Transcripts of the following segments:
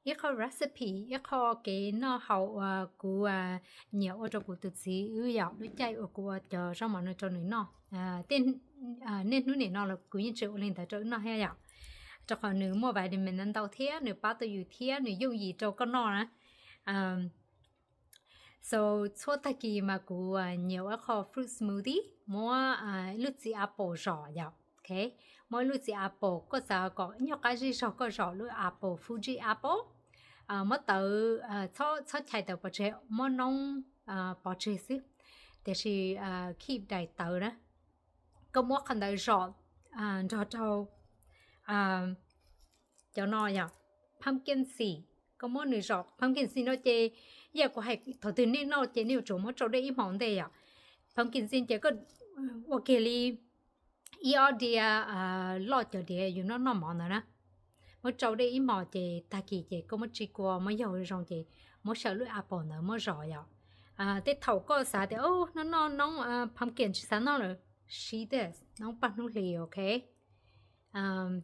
ib qho recipe, ib qho kev noj haus uas kuv nyiam ua rau kuv tus txiv wb yom, lub caij uas kuv ua cov zaub mov no rau nws noj. Niaj hnub nim no los kuv yeej tseem ua li ntawd rau wb noj thiab yom, rau qhov nws muaj vitamin ntau thiab nws pab tau yus thiab nws yooj yim rau koj noj na. So txhua tag kis mas kuv nyiam ua qho fruit smoothie, muab ib lub txiv apple zom yom. Muab ib lub txiv apple, koj xav kom ib nyuag qab zej zog koj zom lub apple, Fuji apple, muab tawv, txhob chais tawv pov tseg, muab noob pov tseg xwb, tiam sis keep daim tawv na. Koj muab qhov ntawd zom nrog rau cov no yom, pumpkin seed. Koj muab nws zom, pumpkin seed no ces yam kuv hais thaum twg nej noj ces nej yuav tsum muab tsau dej ib hmos ntej yom. Pumpkin seed ces koj ua kiag li ib ob diav loj cov diav yus noj noj mov ntawd na, muab tsau dej ib hmos ces tag kis ces koj muab tsis kua muab yaug zoo ces muab xyaw lub apple ntawd muab zom yom. Tej thaum koj xav tias noj noj noob pumpkin tsis xav noj lawm, siv tej noob paj hnub hlis, ok.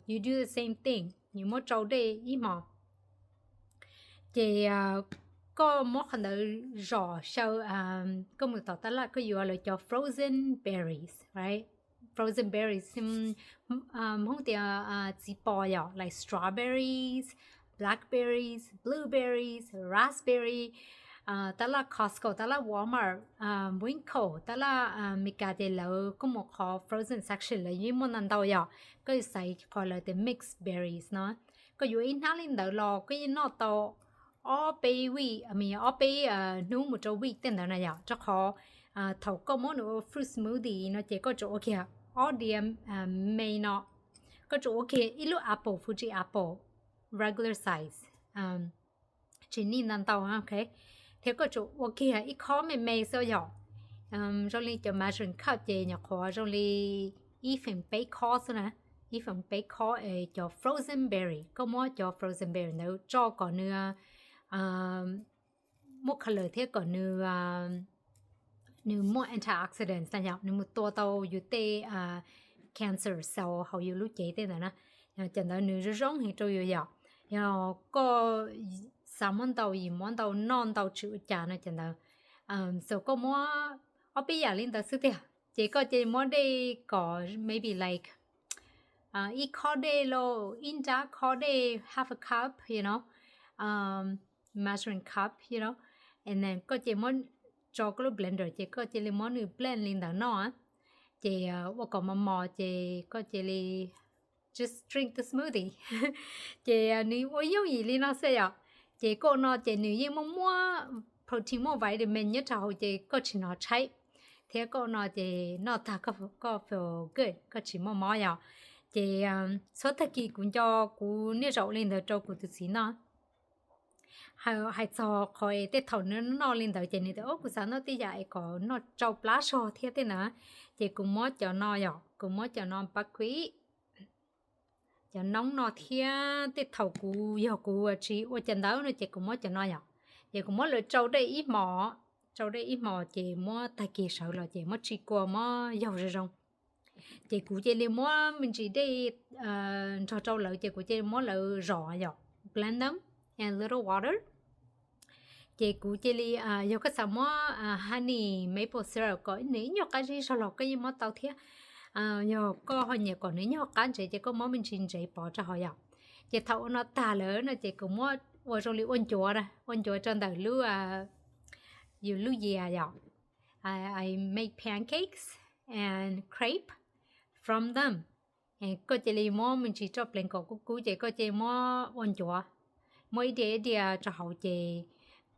You do the same thing, nws muab tsau dej ib hmos ces koj muab qhov ntawd zom xyaw, koj mus tom tab laj koj yuav lawv cov frozen berries, right? Frozen berries, Hmoob tias txiv pos yom, like strawberries, blackberries, blueberries, raspberry. Tab laj Costco, tab laj Walmart, Winco, tab laj Meskas ces lawv kuj muaj qhov frozen section, lawv yeej muaj ntau ntau yom. Koj xaiv qhov lawv tias mixed berries no, koj yuav ib hnab li ntawd los koj yeej noj tau ob peb week, ob peb hnub mus rau week tej ntawd na yom, rau qhov thaum koj muab nws ua fruit smoothie no ces koj tsum ua kiag ob diav me no, koj tsum ua kiag ib lub apple, Fuji apple, regular size, tsis need ntau ntau, ok. Thiab koj tsum ua kiag ib khob me me xwb yom. Zoo li cov measuring cup ces nyuam qhuav zoo li ib feem peb khob xwb na, ib feem peb khob es cov frozen berry, koj muab cov frozen berry ntawd tso kom nws muaj color thiab kom nws nws muaj antioxidants na yom, nws mus tua tau yus tej cancer cell hauv yus lub cev tej ntawd na. Cov ntawd nws zoo zoo heev rau yus yom. Yog koj xav muab ntau yim muab ntau, noj ntau tsis ua cas no cov ntawd, so koj muab ob peb yam li ntawd xwb tiag ces koj cia li muab dej kom maybe like ib khob dej los ib nrab khob dej, half a cup, you know, measuring cup, you know, and then koj cia li muab tso koj lub blender ces koj cia li muab nws blend li ntawd noj. Ces ua kom mos mos ces koj cia li just drink the smoothie. Ces nws ua yooj yim li no xwb yom. Ces koj ua no ces nws yeej muaj muaj protein, muaj vitamin nyob rau hauv ces koj tsis hnov tshaib, thiab koj ua no ces noj tag koj feel good, koj tsis muaj mob yom. Ces txhua tag kis kuv nco kuv niaj zaus ua li ntawd rau kuv tus txiv noj. Hais txog qhov es tej thaum nws noj li ntawd ces nws tias, o, kuv xav noj tej yam es kom noj tsau plab zog thiab tej ntawd. Ces kuv muab cov no yom, kuv muab cov no pab kuib, cov noob no thiab tej thaum kuv yog kuv tsis ua cov ntawd no ces kuv muab cov no yom. Ces kuv muab lawv tsau dej ib hmos, tsau dej ib hmos ces muab tag kis sawv los ces muab tsis kua muab yaug zoo zoo. Ces kuv cia li muab me ntsis dej nrog rau lawv ces kuv cia li muab lawv zom yom, blend them and little water. Ces kuv cia li, yog koj xav muab honey maple syrup kom nws ib nyuag qab zej zog los koj yeej muab tau thiab. Yog koj ho nyiam kom nws ib nyuag qab ntsev ces koj muab me ntsis ntsev pov rau hauv yom. Ces thaum ua no tag lawm no ces kuv muab ua zoo li ua ncuav, ua ncuav rau ntawm lub, yus lub yias yom. I make pancakes and crepe from them. Koj cia li muab me ntsis roj pleev kom kub kub ces koj cia li muab ua ncuav, muab ib diav ib diav rau hauv ces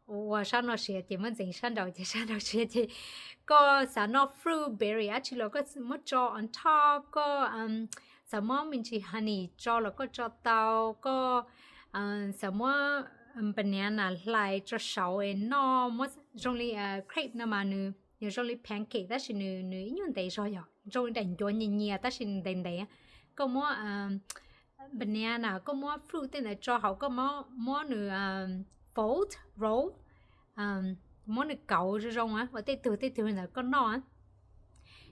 ua sab no siav ces muab ntxeev sab nraud ces sab nraud siav ces koj xav noj fruit berry dab tsi los koj muab tso on top, koj xav muab me ntsis honey tso los koj tso tau, koj xav muab banana hlais tso saud es noj, muab zoo li crepe no mas nws yog zoo li pancake tab sis nws ib nyuag ntev zog yom, zoo li daim ncuav nyias nyias tab sis ntev ntev. Koj muab banana, koj muab fruit tej ntawd tso hauv, koj muab nws fold, roll, muab nws kauv zoo zoo ua tej tug tej tug li ntawd koj noj,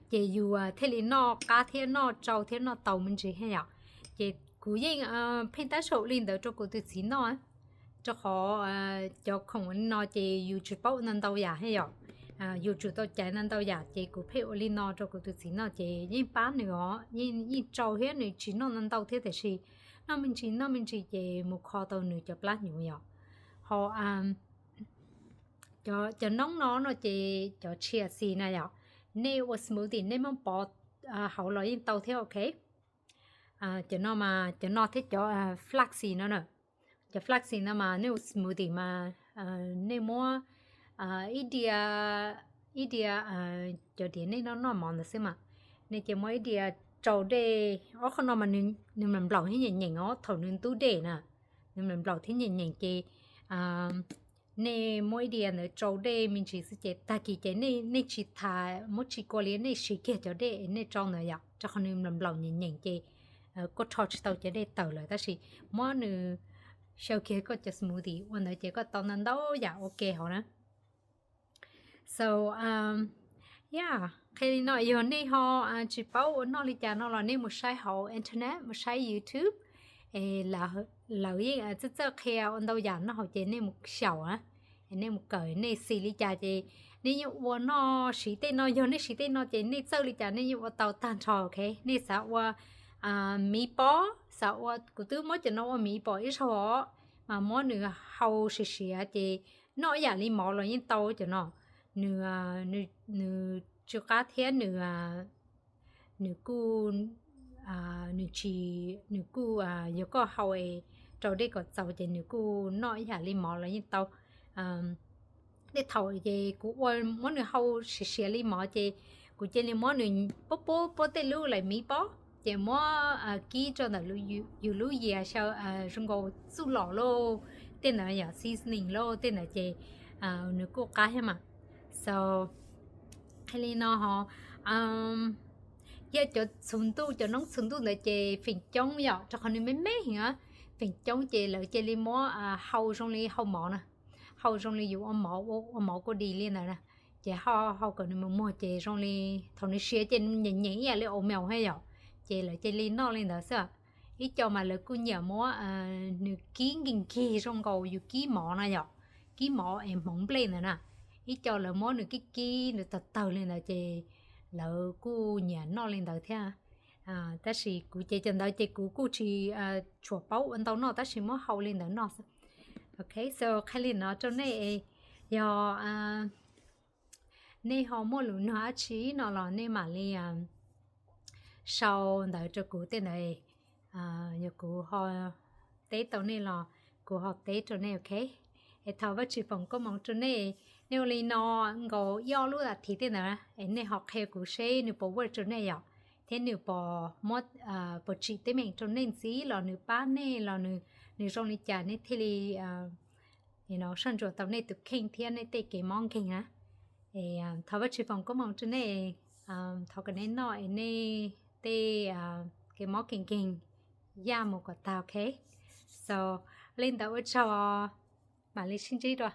ces yus thiaj li noj qab thiab noj tsau thiab noj tau me ntsis thiab yom. Ces kuv yeej pheej tab saum li ntawd rau kuv tus txiv noj. Rau qhov cov khoom li no ces yus tsis paub ua ntau ntau yam thiab yom. Yus tsum tau caiv ntau ntau yam ces kuv pheej ua li no rau kuv tus txiv noj ces yeej pab nws os, yeej tsau thiab nws tsis noj ntau ntau thiab tiam sis noj me ntsis noj me ntsis ces mus kho tau nws cov plab hnyuv yom. Ho cov noob no no ces cov chia seed na yom, nej ua smoothie nej muab pov hauv los yeej tau thiab, ok. Cov no mas cov no thiab cov flaxseed no na, cov flaxseed no mas nej ua smoothie mas nej muab ib diav, ib diav cov diav nej noj noj mov ntawd xwb mas, nej ces muab ib diav rau dej, ob qho no mas nws nplaum nplaum thiab nyeem nyeem os, thaum nws ntub dej na, nws nplaum nplaum thiab nyeem nyeem ces nej muab ib diav ntawd rau dej me ntsis xwb ces tag kis ces nej tsis tas muab tsis kua li, nej siv kiag cov dej nej rau ntawd yom, rau qhov nws nplaum nplaum nyeem nyeem ces koj rho tsis tau cov dej tawm lawm tab sis muab nws xyaw kiag koj cov smoothie ua ntawd ces koj tau ntau ntau yam ua ke hauv na. So yeah, qhia li no yog nej ho tsis paub ua noj li cas no los nej mus saib hauv internet, mus saib YouTube, lawv yeej txawj txawj qhia ua ntau yam noj hauv ces nej mus xyaum na, nej mus kawm nej xis li cas ces nej yeej ua noj siv tej no, yog nej siv tej no ces nej txawj li cas nej yeej ua tau tag nrho, ok. Nej xav ua miv pob, xav ua, kuv twb muab cov no ua miv pob ib zaug os, mas muab nws hau siav siav ces noj ib yam li mov los yeej tau cov no. Nws, nws tsw qab thiab nws, nws kuj, nws tsis, nws kuj, yog koj hau es rau dej kom txaus ces nws kuj noj ib yam li mov los yeej tau. Tej thaum ces kuv ua muab nws hau siav siav li mov ces kuv cia li muab nws puab puab puab tej lub lais miv pob ces muab kib rau ntawm yus lub yias xyaw zoo nkaus txuj lom lauj, tej ntawd yom, seasoning lauj tej ntawd ces nws kuj qab thiab mas. So qhia li no ho, yog cov txhuv ntuj, cov noob txhuv ntuj ntawd ces feem coob yom, rau qhov nws me me heev, feem coob ces lawv cia li muab hau zoo li hau mov na, hau zoo li yus ua mov, ua mov kua dis li ntawd na, ces hau hau kom nws mus muag ces zoo li thaum nws siav ces nws nyeem nyeem ib yam li oatmeal thiab yom, ces lawv cia li noj li ntawd xwb. Ib co mas lawv kuj nyiam muab nws kib nkig nkig zoo nkaus yus kib mov na yom, kib mov es hmoov nplej ntawd na, ib co lawv muab nws kib kib nws tawg tawg li ntawd ces lawv kuj nyiam noj li ntawd thiab. Tab sis kuv ces cov ntawd ces kuv kuj tsis tshua paub ua ntau noj tab sis muab hau li ntawd noj xwb. Ok, so qhia li no rau nej, yog nej ho muaj lus nug dab tsi no los nej mam li sau ntawd rau kuv tej ntawd, yog kuv ho teb tau nej los kuv ho teb rau nej, ok. Es thov Vajtswv foom koob hmoov rau nej, nej ua li no nkaus ib ob lub a thiv tej ntawd es nej ho qhia kuv seb nws puas work rau nej yom, thiab nws puas muab, puas tsim teeb meem rau nej ntxiv los nws pab nej los nws zoo li cas nej thiaj li soj ntsuam tau nej tus kheej thiab nej tej kev mob nkeeg na. Es thov Vajtswv foom koob hmoov rau nej, thov kom nej noj es nej tej kev mob kev nkeeg yaj mus kom tag, ok. So li ntawd ua tsaug, mam li sib ntsib dua.